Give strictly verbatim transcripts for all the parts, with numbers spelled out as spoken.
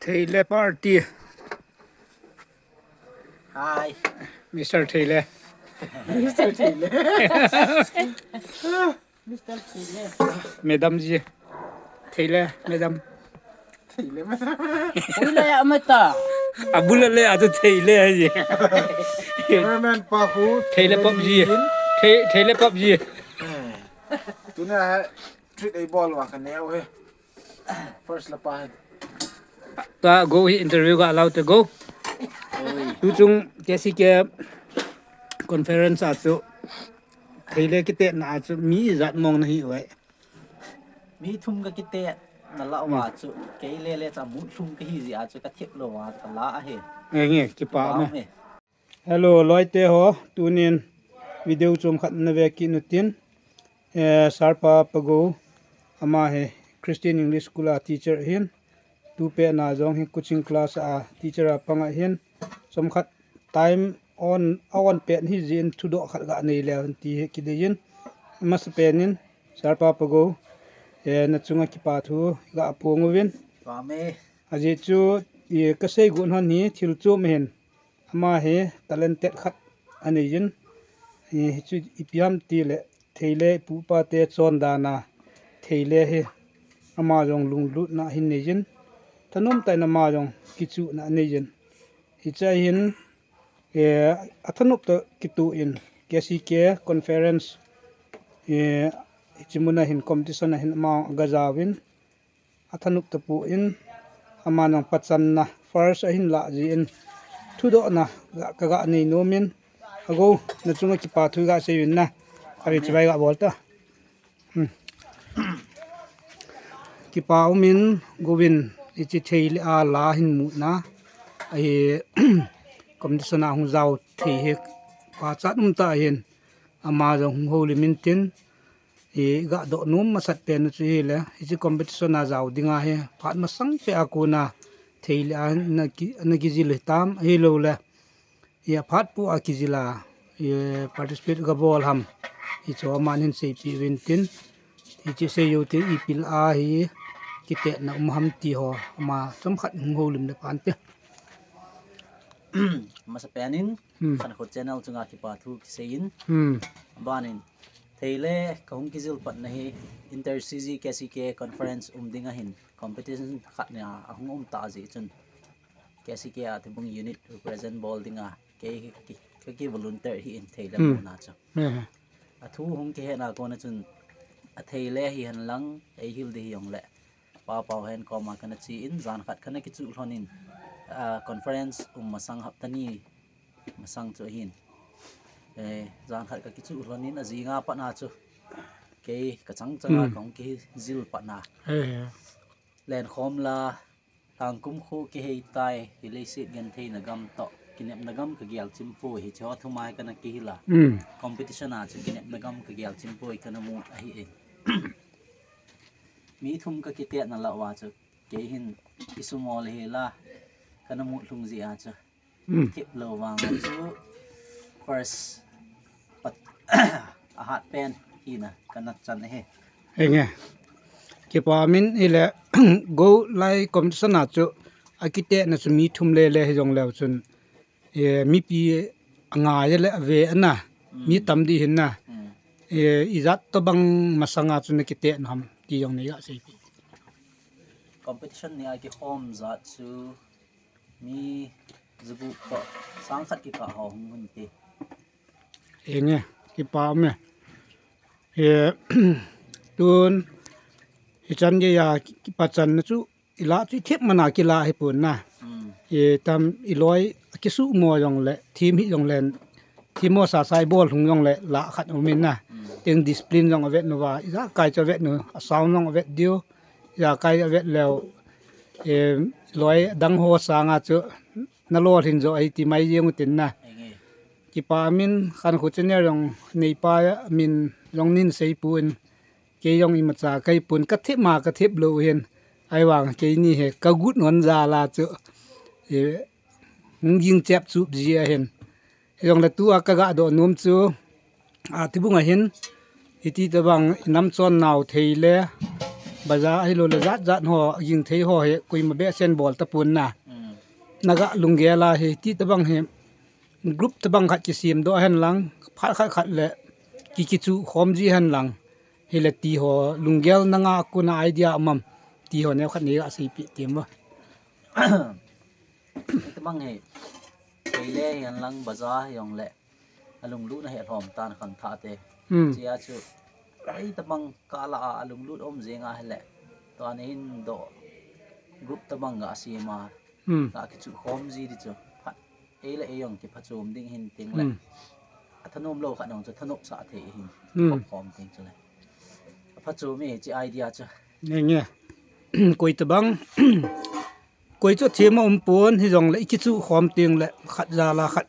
Theile party. Hi. Mister Theile. Mister Theile. Mister Theile. Madam ji. Theile, madam. Theile, madam. Ui la ya mata. Abula le atu Theile ji. Cameraman pa khu. Theile pop ji. Thei-, Theile pop ji. Tuna ha treat ei bol wa ka neo he. First la pa. Ta go hi interview ga lau te go. Tu chung K C K conference a chu Theile kitetna a chu mi ijat mong na hi uve. Mi thum ka kitetna la uva chu kei le le cha mu thum ka hi ji a chu ka thep lou va ka la a he. Nge nge kipa me. Hello, loite ho, tunin video chom khat na ve kit u tin. Eh, Sarpa Pago, ama hi Christian English School a teacher ahin. Tupet na jong hi coaching class a teacher a pang ahin. Chom khat time on, a on pet hi jin thudoh khat ga nei le ti hi kidei in. Masa pen in, Sarpa Pago, eh, na chunga kipa thu ga phong uvin. Amen. Ajeh chu, eh, ka sei gu hon hi thil chom ahin. Ama hi talented khat anei in, eh, hichu ipi ham ti le, Theile ipu ipa te chondan a, Theile hi ama jong lunglutna ahin nei in, thanom tah in ama jong kichuhna anei in. Hiche a hin, eh, athanop toh kitoh in, K C K conference, eh, hiche mun a hin competition a hin ama aga jaovin, athanop tapon, ama nang pachanna first ahin lah jin, thudohna ka ga nei nom in, ago, na chunga kipa thu ga sei uvin na, ahi chibai ga bol ta. Hmm. Kipa um in, go in, hiche Theile a la hin muna, ahi, competition a hung jao thei hi, pachat um tah ahin, ama jong hung houlim in tin, i ga doh nom masat pen chu hile, hiche competition a jao dinga hi, phat masang peh a kona Theile a na ki, na kijil hitam, ahilou le, i aphat pu a kijil a, i participate ga bol ham, hichu aman hin seipeh uvin tin, hiche sei u tin ipi lah a hi kitetna um ham ti ho, ama chomkhat hung houlim le pan te. Masa pen in, Hmm. Khankho channel chunga kipa thu kisei in. Hmm. Aban in, Theile ka hung kijil patna hi, Inter C G K C K conference um ding ahin, competition khat nia ahung um ta jeh chun, K C K a Thibung unit represent bol dinga, kei hi ka ki, ka ki volunteer hi in Theile Hmm. muna chu. Hmm. Athu hung kihetna kona chun, a Theile hihen lang, ei hil ding hijongle, Pa Pau hen koma kana che in, jan khat kana kichuh lhon in, ah, conference um masang hapta ni masang chu ahin. Eh, jan khat ka kichuh lhon in, ajing a patna chu kei ka chang chang a Hmm. ka hung kijil patna. Eh. Lenkhom la, Thangkum kho kihei tai, hi leiset genthei na gam toh, kinepna gam ka gel chim poi, hiche ho thum a hi kana kihil a. Hmm. Competition a chu kinepna gam ka gel chim poi kana mu ahi e. Mi thum ka kitetna lah uva chu, kei hin isumo le hila, kana mu lhung jeh a chu. Hmm. Thep lou vang a chu first pat, ahat pen hina kana chan ahi. Henge. Kipa um in hile, go lai competition a chu akitetna chu mi thum le le hijongleu chun, eh, mipi angai le ave ana, mi Hmm. tam ding hin na. Hmm. Eh, ijat tobang masanga chu na kitet nom ham ti jong nei ga seipeh. Competition nia kikhom jat chu mi jagup toh sang khat kikah ho hung hinte. Henge, kipa um e. E, tun, hichan geiya kipachanna chu, ilah chu ithep mana kilah hipon na. Hmm. E, tam iloi, akisuhmo jongle, thim hi jongle, thimmo sasa ibol lhung jongle, lah khat um in na. Hmm. Teng discipline jong avet uva, ijakai chu avet u, a sound jong avet diu, ijakai avet leu, e, loi dang ho sanga chu, na lolhin jo ahi ti mai jeng utin na. Henge. Kipa um in, Khankho channel jong neipa min jong nin seipon, kei jong imacha kahipon, kathep ma kathep lou hin, ahivang keini hi kagut non jal a chu, e, hung ging chep chup ji ahin. Hijongle tua kaga doh nom chu, a, Thibung a hin, hiti tobang inam chon nau Theile, Bazaar ahilou le jat jat ho, ging thei ho hi, koima behseh in bol tapon na. Hmm. Naga lunggel a hi, ti tabang hi, group tabang khat kisem doh hen lang, phat khat khat le, ki kichuh khom ji hen lang. Hile ti ho, lunggel na nga a kon a idea um am, ti ho neo khat nei ga seipeh tem vo. Tabang hi, kei le hi hen lang bazaar hi jong le. Alunglut na hi alhom tan khangthah te. Hmm. Chia chu, ei tabang kah lah a alunglut um jing a hile. Tua ni hin doh group tabang ga sem a. Hmm. Ga kichuh khom ji di chu. Phat, ei le ei jong kiphachom ding hin ting le. Hmm. Athanom lou khat jong chu thanop sah thei hin. Hmm. Khop khom ting chu le. Aphachom e chi idea chu. Nge nge. Koi tabang. Koi chu thim a um pon, hi jong le i kichuh khom teng le khat jal a khat,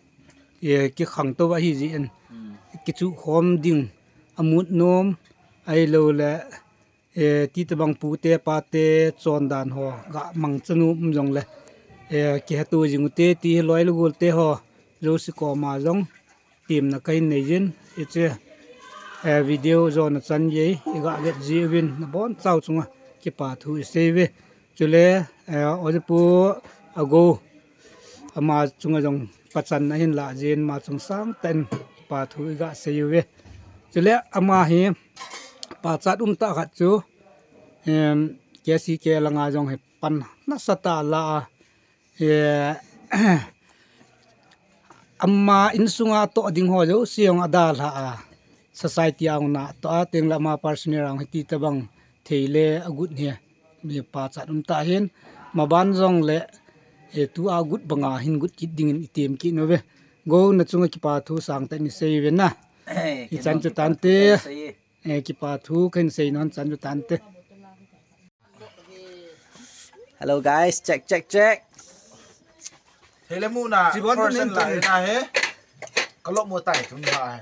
e, kikhang tou ahi jin. Hmm. Kichuh khom ding, amut nom, ahilou le, e, ti tabang pu te, pa te, chondan ho, ga mangcha nom um jong le, e, kihetto jing u te, ti hi loi le gol te ho, jouse koma jong, temna kahin nei jin, hiche, eh, video jona chan gei, i ga vet ji uvin, nabon chauva chunga, kipa thu i sei uve. Chule, eh, Ojapu Agou, ama chunga jong pachatna ahin lah jin, ama chung sangtah in kipa thu i ga sei uve. Chule, ama hi, pachat umtah khat chu, em, K C K langa jong hi pan nasatah a la a, Eh, ama insunga toh ding ho jouse jong adalha a, society a hung natoh a, teng le ama personal a hung hiti tabang thei le agut hi, mi pachat umtah hin, maban jong le, eh, tua agut banga hin gut kit dingin i tem kit uve. Gou, na chunga kipa thu sangtah in i sei uve na. Eh, i chan chu tante. Eh, kipa thu kahin sei nom chan chu tante. Hello guys, check, check, check. Thei le mu na, first and last na he. Ka lo mu tai thum na he.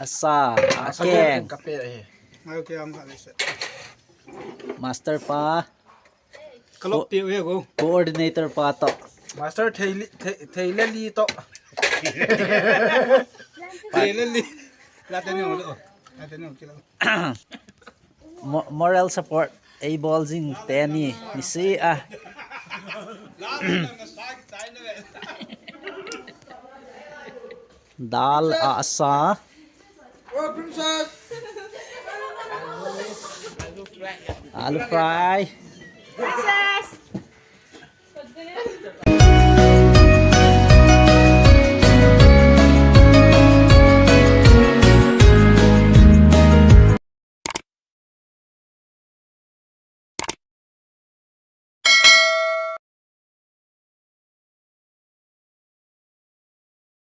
Asa, a keng. Ka pe he. Master pa. Ka lo pe he go. Coordinator pa to. Master thei le, thei, thei le li to. Thei le li. La te ni lo. La te ni lo. Mo-, moral support, ei bol jing teni, ni si a. Dal a asa. Alu fry.